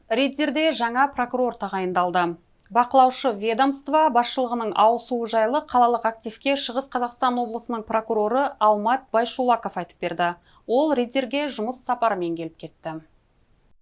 Риддерде жаңа прокурор тағайындалды. Бақылаушы ведомство басшылығының ауысуы жайлы қалалық активке Шығыс Қазақстан облысының прокуроры Алмат Байшулаков айтып берді. Ол Риддерге жұмыс сапарымен келіп кетті.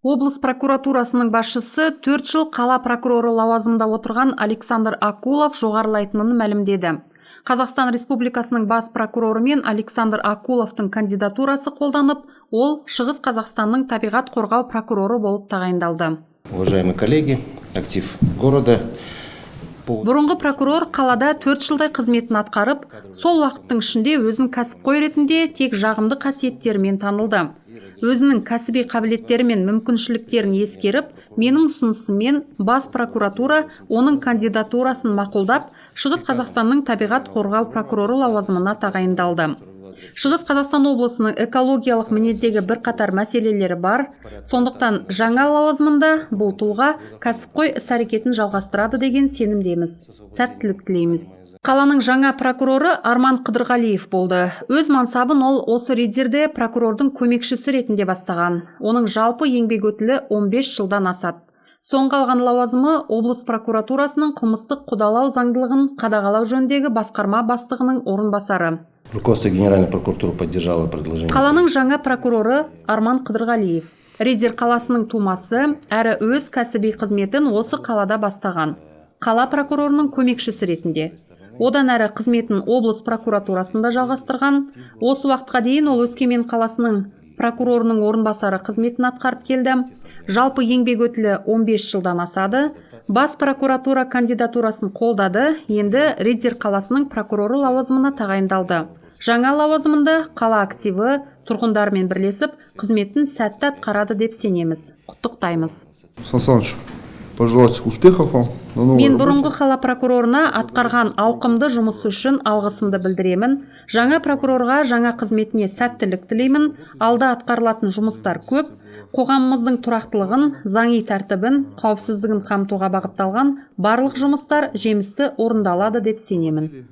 Облыс прокуратурасының басшысы 4 жыл қала прокуроры лауазымында отырған Александр Акулов жоғарылайтынын мәлімдеді. Қазақстан Республикасының бас прокуроры мен Александр Акуловтың кандидатурасы қолданып, ол Шығыс Қазақстанның табиғат қорғау прокуроры болып тағайындалды. Уважаемые коллеги, актив города. Бұрынғы прокурор қалада 4 жылдай қызметін атқарып, сол уақыттың ішінде өзін кәсіпқой ретінде тек жағымды қасиеттерімен танылды. Өзінің кәсіби қабілеттері мен мүмкіншіліктерін ескеріп, менің ұсынысыммен бас прокуратура оның кандидатурасын мақұлдап, Шығыс Қазақстанның табиғат қорғау прокуроры лауазымына тағайындалды. Шығыс Қазақстан облысының экологиялық мінездегі бірқатар мәселелері бар, сондықтан жаңа лауазымында бұл тұлға кәсіпқой іс әрекетін жалғастырады деген сенімдеміз. Сәттілік тілейміз. Қаланың жаңа прокуроры Арман Қыдырғалиев болды. Өз мансабын ол осы Риддерде прокурордың көмекшісі ретінде бастаған. Оның жалпы еңбек өтілі 15 жылдан асады. Соңғы алған лауазымы – облыс прокуратурасының қылмыстық қудалау заңдылығын қадағалау жөніндегі басқарма бастығының орынбасары. Руководство Генеральной прокуратуры поддержало предложение. Қаланың жаңа прокуроры Арман Қыдырғалиев Риддер қаласының тумасы әрі өз кәсіби қызметін осы қалада бастаған, қала прокурорының көмекшісі ретінде. Одан әрі қызметін облыс прокуратурасында жалғастырған. Осы уақытқа дейін ол Өскемен қаласының прокурорының орынбасары қызметін атқарып келді. Жалпы еңбек өтілі 15 жылдан асады. Бас прокуратура кандидатурасын қолдады. Енді Риддер қаласының прокуроры лауазымына тағайындалды. Жаңа лауазымында қала активі тұрғындармен бірлесіп қызметін сәтті атқарады деп сенеміз. Құттықтаймыз. Сан Саныч, пожелать успехов вам на новой Мен работе. бұрынғы қала прокурорына атқарған ауқымды жұмысы үшін алғысымды білдіремін. Жаңа прокурорға жаңа қызметіне сәттілік тілеймін. Алда атқарылатын жұмыстар көп. Қоғамымыздың тұрақтылығын, заңи тәртібін, қауіпсіздігін қамтуға бағытталған барлық жұмыстар жемісті орындалады деп сенемін.